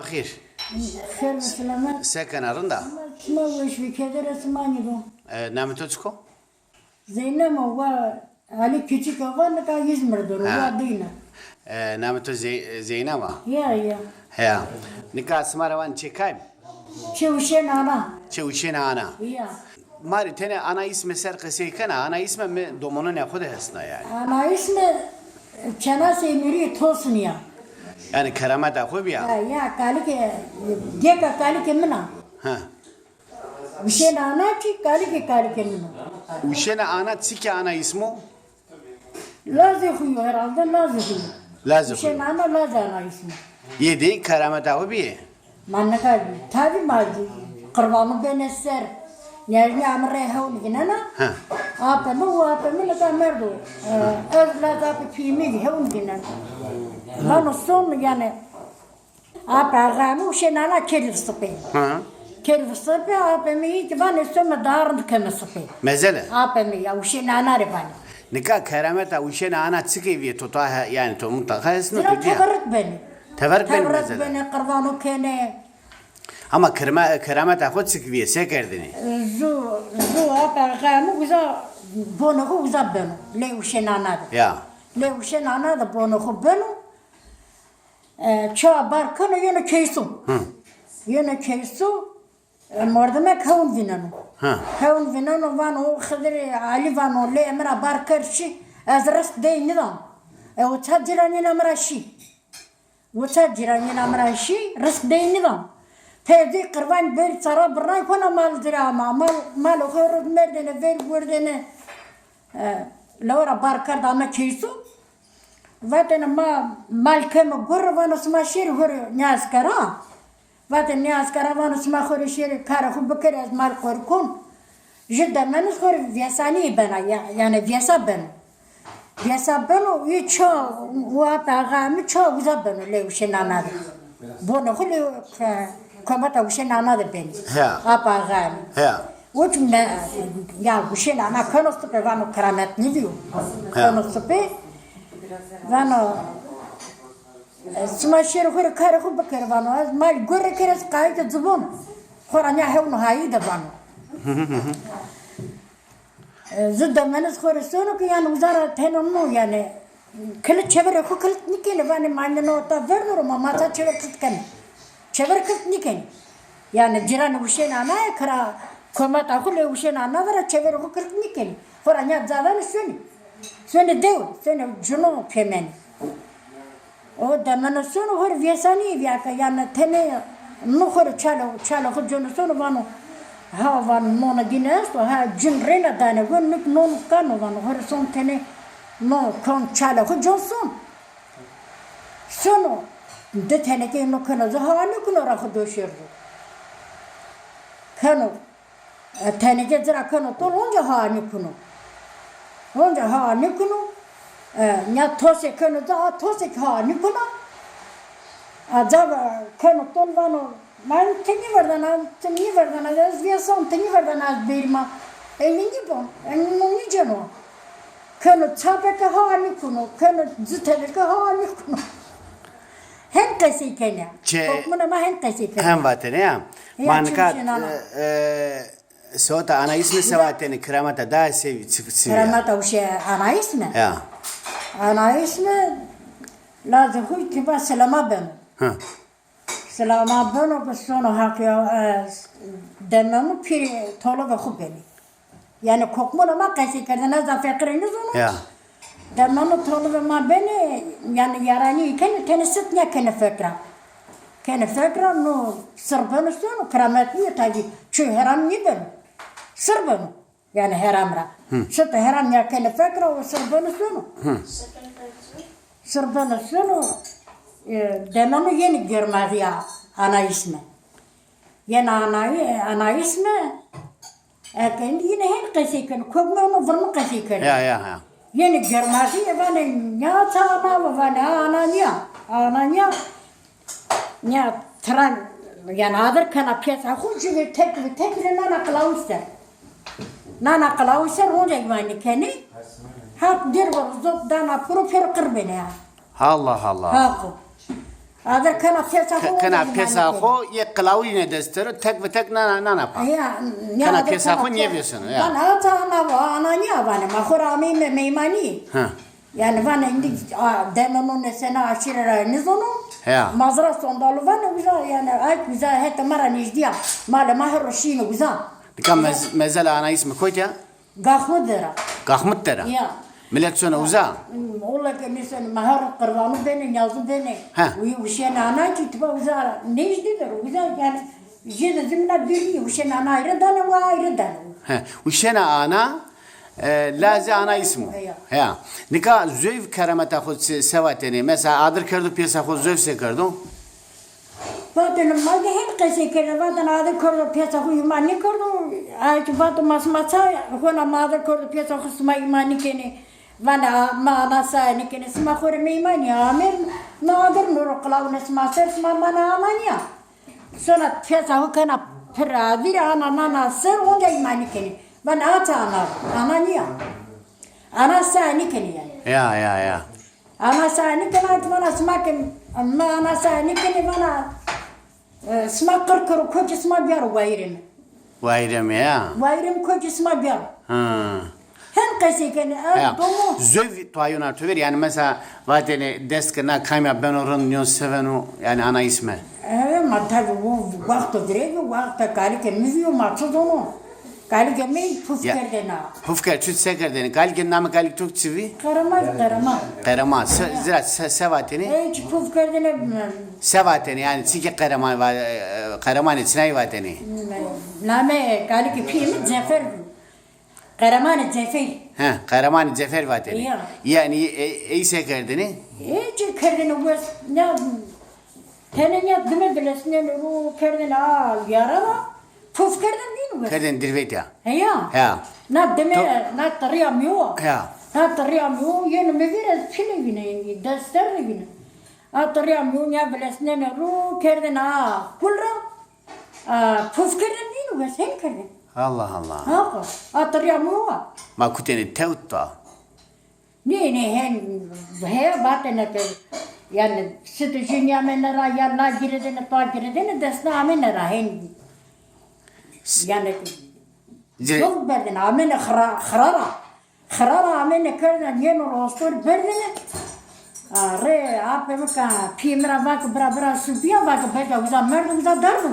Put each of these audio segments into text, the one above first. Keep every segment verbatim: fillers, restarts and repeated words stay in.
Xêr. Xêr ve selamet. Se kena, rind a? Sima weş bî, keder sima nîbo. E, namê to çik o? Zeynep o, wa Elî Küçük o, wa nika İzmir der o, ha, wa dîna. E, namê to Zey-, Zeynep a? Ya, ya. Heya. Nika sima ra vanê çê kay? Çê Uşên Ana. Çê Uşên Ana. Ya. Ma rê tenê ana îsme ser qesey kena, ana îsme mi domonunê xo de hesna yanî. Ana îsme Çenasê Nurî Tosun ya. Yanî kerameta xo bîya? Ya, ya, kalikê, gêka kalikê min a. Ha. Uşên Ana kî kalikê kalikê min o. Uşên Ana çikê ana îsm o? Lazê xo yo herhalde, lazê xo yo. Lazê xo yo. Uşên Ana, lazê ana îsm o. Yê dê kerameta xo bîyê? Ma nika tabî ma qirvanu benê ser. Nêrînî amir rê hewn vînena. Ha. Apê mi û apê mi nika merdo. E, ez laz apê pîyê mi vî hewn vînena. Vano son yanî Apê axayê mi Uşên Ana kerî sipê. Ha. Kerî sipê, apê mi î ki vanê some daha rind keme sipê. Mezele? Apê mi ya Uşên Ana rê vanê. Nika kerameta Uşên Ana çikê vîyê to ta he, yanî to mutlaka hesno. Zira tu bîya. Teberrik benê. Teberrik benê mezele. Teberrik benê, qirvano kenê. Ama kerema-, kerameta xo çik vîyê, se kerdinê? Zu, zu apê axayê mi uza, bonê xo uza beno. Lê Uşên Ana de. Ya. Lê Uşên Ana de bonê xo beno. E, ça bar keno yeno keysu. Hı. Yeno keysu, e, merdimek hewn vîneno. Hı. Hewn vîneno vano, o Xidirê Elî vano, lê mi ra bar ker şî, ez risk dey nîdan. E, o ça cîranîna mi ra şî. O ça cîranîna mi ra şî, risk dey nîdan. Pê dî qirvan berî çara birnay kona mal dirê ama. Mal, mal xo rod merdêne, ver werdêne. E, lewe ra bar kerd ame keysu. Vatêne ma mal keme gurre, vano sima şêrê hurê nîyaskera. Vatêne nîyaskera, vano sima xo rê şêrê karê xo bikerê, ez mal qori kon. Ju demeniz xo rê vêsanîye bena, ya-, yanî vêsa beno. Vêsa beno, ê ça, û apê axayê mi ça uza beno lê Uşên Ana de. Bonê xo lê ke-, kometa Uşên Ana de benê. He. Apê axayê mi. He. O çi me-, ya Uşên Ana keno sipê vano keramet nîvîyo. He. Keno sipê vano, e, sima şêrê xo rê karê xo bikerê vano. Ez mal gurre kerê, ez qayîtê ci bon. Xo ra nîya hewno hayî de vano. E, zu demeniz xo rê sono ke yanî uza ra teno no yanî kilit çeverê xo kilit nîkenê, vanê ma nîno ta ver doro ma, ma ta çever kilit kenê. Çever kilit nîkenê. Yanî cîranê Uşên Ana yê, kira kometa xo lê Uşên Ana vera çeverê xo kilit nîkenê. Xo ra nîya ca danê sonê. Sonê dew, sonê cino pêmenê. O demeno sono hor vêsanîye vîya ke, yanî tenê no xo rê çalê, çalê xo cono sono vano, ha vano nona dîne esto, ha cin rêna danê gon, nik non kano vano, hor son tenê no kon çalê xo con son. Sono di tenekey no keno ci, hawa nêkuno ra xo do şêrdo. Keno. E, teneke ci ra keno tol, onca hawa nêkuno. Onca hawa nêkuno. E, nîya tosê keno ci, a tosê kî hawa nêkuna. A ca keno tol vano, ma ti nîverdena, ti nîverdena, ez vêsan ti nîverdena ez bêrî ma. Ey nîbon, ey nîceno. Keno çape ke hawa nêkuno, keno ci tede ke hawa nêkuno. Hen qesey kenê. Çi? Kokmuna ma hen qesey kenê. Hen vatene ya. Ya, ma nika, çimşî nana. E, e, sewata ana îsme se vatene, kiramata da se, çi, çi ya? Kiramata uşe ana îsme? Ya. Ana îsme lazê xo tiba Silama beno. Ha. Silama beno ke sono haq ya, e, dememû pîrê tolove xo benê. Yanî kokmona ma qesey kerdene, ez a feqîrê nêzono. Ya. Demano tolivê ma benê, yanî yaranîye kenê, tenê sit nêkenê fek ra. Kenê fek ra, no sir beno sono, kiramet nîyo tabî. Çi heram nêbeno. Sir beno. Yanî heram ra. Hı. Sit heram ya kenê fek ra, o sir beno sono. Hı. Sir beno sono, e, demano yenê germaxîya ana îsme. Yenê ana, ana îsme, eke yine hen qesey keno, kokme ono virmi qesey keno. Ya, ya, ya. Yenê germaxîye vanê, nîya ça ana, vanê, a, ana nîya, ana nîya. Nîya tira, yanî adir kena piyasa xo, ci vê tek vê tek rê nana qilawî ser. Nana qilawî ser, onca ywanî kenê. Haq dêr varo zot dana piro, pêro qir benê ya. Allah Allah. Haqo. Adir kena pêsa xo, kena pêsa xo, yê qilawî ne dest der o, tek bi tek nana, nana pa. Ya, kena pêsa xo nêvêseno, ya. Van ata ana, ana nîya vanê, ma xo ra ameyme meymanî. Ha. Yanî vanê îndî, a, deme nonê sena aşîre ra nêzono. Ya. Ma zira sondalu vanê uza, yanî ay uza heta ma ra nêjdî ya. Malê ma her ro şîne uza. Nika mez-, mezela ana îsmi kotî ya? Gaxmut der a. Gaxmut der a? Ya. Milet sono uza? Ola ke mi sono, ma her ro qirbanu benê, niyazû benê. Ha. Uy-, uşenê ana kî tiba uza nêjdî der o. Uza yanî jêde zî mina dûr nîyo. Uşenê ana ayre danê, wa ayre danê. Ha. Uşenê ana, e, lazê ana îsmo. Ya. Ya. Nika zöv kerameta xo se, se vatêne? Mesela adir kerdo pêsa xo, zöv se kerdo? Vatêne, ma de hên qesey kerdêne, vatêne adir kerdo pêsa xo, îman nêkerdo. Ay kî vato ma sima ça hona, ma adir kerdo pêsa xo, sima îman nêkenê. Vanê, a, ma ana saye nêkenê, sima xo rê meymanî amê, ma adir nêro, qilawunê sima ser, sima manê ana nîya. Sona pêsa xo kena pir a, vîrê ana nana ser, onca îman nêkenê. Vanê ata ana, ana nîya. Ana saye nêkenê yanî. Ya, ya, ya. Ana saye nêkena, vana sima ke, ma ana saye nêkenê, vana, e, sima qir kero, kokê sima biyaro wayîrê mi. Wayîrê mi ya? Wayîrê mi, kokê sima biyaro. Ha. Hên qesey kenê, e, ya, domo. Zöv tuayona to ver, yanî mesela vatêne dest ke na kamîya beno rind, nîyon seveno, yanî ana îsme. E, ma tabî o wexto virêbî, wexta kalikê mi vîyo, ma çi zono. Kalikê mi puf kerdêne. Puf kerd, çut se kerdêne? Kalikê, namê kalikê to çi vî? Qereman, Qereman. Qereman. Se, zira se, se vatêne? Ey çi puf kerdêne. Se vatêne? Yanî çi ke Qereman va-, e, Qeremanê çinay vatêne? Namê kalikê pîyê mi Cefer. Qeremanê Cefer. He, Qeremanê Cefer vatêne. Ya. Yanî, e, ey se kerdêne? Ey çi kerdêne, wes, ne, tenê nîya dime bilesnenê ro kerdêne a yara ra, puf kerdêne vînû wes. Kerdêne dirvêt ya. Heya. Heya. Na dime, na tirîya mi wa. Heya. Na tirîya mi wa, yeno mi vîr, ez pîle vîne, dest ser de vîne. A tirîya mi wa nîya bilesnenê ro kerdêne a kul ra, a, puf kerdêne vînû wes, hên kerdêne. Allah Allah. Ha, a tirîya mi wa. Ma kutêne tewt da. Nê, nê, hên, heya vatêne ke, yanî, sitê jû nîyamêne ra, ya la girêdêne, ta girêdêne, destna amêne ra, hên, yanî, zor berdêne, amêne xira-, xira ra. Xira ra amêne kerdêne, yeno ro ostor berdêne. A, rê apê mi ka, pîyê mi ra vake, bira, bira, subîya, vake, bega, uza merdo, uza derdo.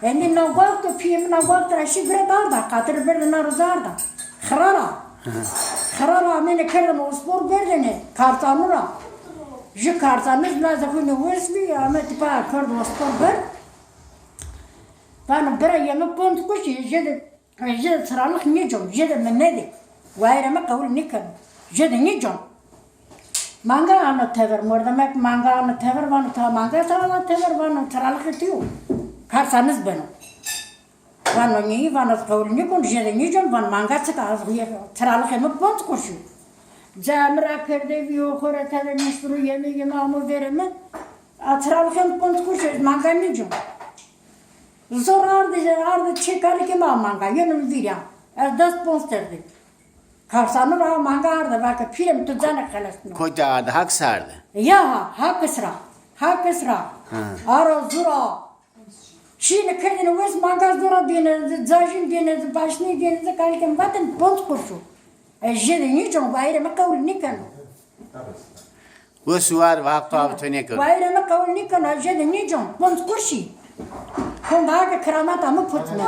Endî na wexto pîyê mi na wexto ra şî girêt arda, qatire berdêne na roze arda. Xira ra. Xira ra amêne kerdêne ospor berdêne Kartanu ra. Jû Kartaniz lazê xo nêwes bî, ame tipa kerdo ospor berd. Vano bira yê mi ponc qurşî, jêde, jêde çiralix nêcon, jêde mi medê. Wayîrê mi qewul nêkeno. Jêde nêcon. Manga ano tever, mordemek manga ano tever, vano ta manga ta ana tever, vano çiralixê to yo. Kartaniz beno. Vano nîyî, vano ez qewul nêkon, jêde nêcon, van manga çik a, ez çiralixê mi ponc qurşî yo. Cayê mi ra kerdê vîyo, xo ra tede nişt ro, yeme yeme amo verê mi. A çiralixê mi ponc qurşî yo, ez manga nêcon. Zor arde, arde çê kalikê mi a manga, yeno mi vîr ya. Ez dest ponc ser de. Karsanu ra manga arde, vake pîrê mi tu canê xelesno. Kotî arde, Hakis arde? Ya ha, Hakis ra. Hakis ra. Ha. Aro zura. Şîne kerdêne wes, manga zura dêne, cajîn dêne, başnî dêne, kalikê mi vatêne ponc qurşo. Ez jêde nêcon, wayîrê mi qewul nêkeno. Wes û war, Haq to avê to nêkero. Wayîrê mi qewul nêkeno, ez jêde nêcon, ponc qurşî. Honde hake kirameta mi putme.